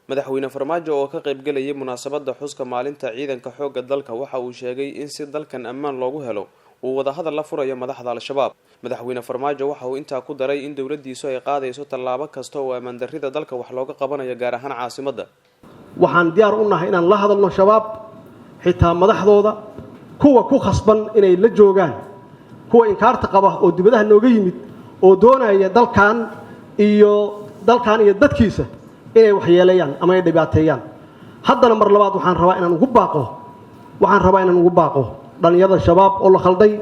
Madaxweyne Farmaajo oo ka qaybgelayay munaasabadda xuska maalinta ciidanka xoogga dalka waxa uu sheegay in si dalkan ammaan loogu helo uu wadahadal la furayo madaxda Al-Shabaab. Madaxweyne Farmaajo waxa uu intaa ku daray in dowladdiisu ay qaadayso tallaabo kasta oo ammaan darrida dalka wax looga qabanayo, gaar ahaan caasimadda. Waxaan diyaar u nahay inaan la hadalno Shabaab, xitaa madaxdooda, kuwa ku khasban inay la joogaan, kuwa inkaarta qaba oo dibadaha nooga yimid oo doonaya dalkan iyo dadkiisa inay waxyeeleeyaan ama ay dhibaateeyaan. Haddana mar labaad waxaan rabaa inaan ugu baaqo dhallinyarada Shabaab oo la khalday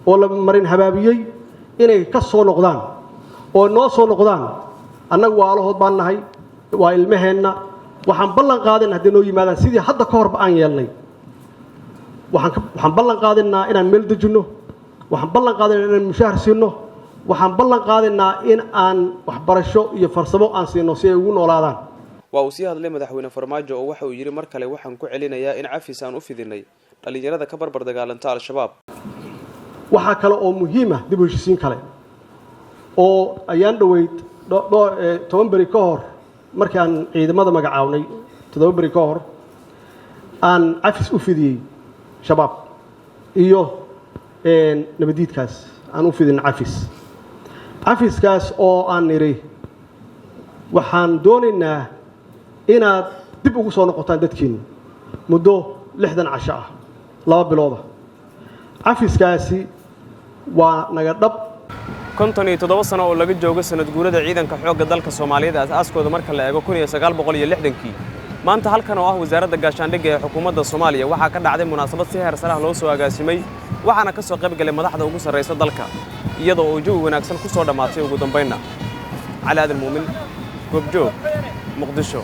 oo la marin habaabiyey inay ka soo noqdaan oo noo soo noqdaan. Annagu waalahood baan nahay, waa ilmaheenna. Waxaan ballan qaadayna hadday noo yimaadaan, sidii hadda ka horba aan yeelnay, waxaan ballan qaadaynaa inaan meel dejinno, waxaan ballan qaadaynaa inaan mushaahar siinno, waxaan ballan qaadaynaa in aan waxbarasho iyo farsamo aan siino si ay ugu noolaadaan. Waa uu sii hadlay madaxweyne Farmaajo oo waxa uu yidhi: "Mar kale waxaan ku celinayaa in cafis aan u fidinay dhallinyarada ka barbar dagaalanta Al-Shabaab." Waxaa kale oo muhiim ah dib u heshiisiin kale oo ayaan dhoweyd, 10 beri ka hor markaan ciidamada magacawnay, 7 beri ka hor aan cafis u fidiyey Shabaab iyo nabadiidkaas aan u fidin cafis. Cafiskaas oo aan nidhi waxaan doonaynaa inaad dib ugu soo noqotaan dadkiinna muddo 60 casho ah, 2 bilooda. Cafiskaasi waa naga dhab. 57 sano oo laga joogo sanad guurada ciidanka xoogga dalka Soomaaliyeed aas-aaskooda marka la eego 1960-kii, maanta halkan oo ah Wasaaradda Gaashaandhigga ee xukuumadda Soomaaliya waxaa ka dhacday munaasabad si heer sare ah loo soo agaasimay, waxaana ka soo qayb galay madaxda ugu sarraysa dalka, iyadoo uu jawi wanaagsan ku soo dhammaatay ugu dambaynna. Cali Aadan Muumin, Goobjoog, Muqdisho.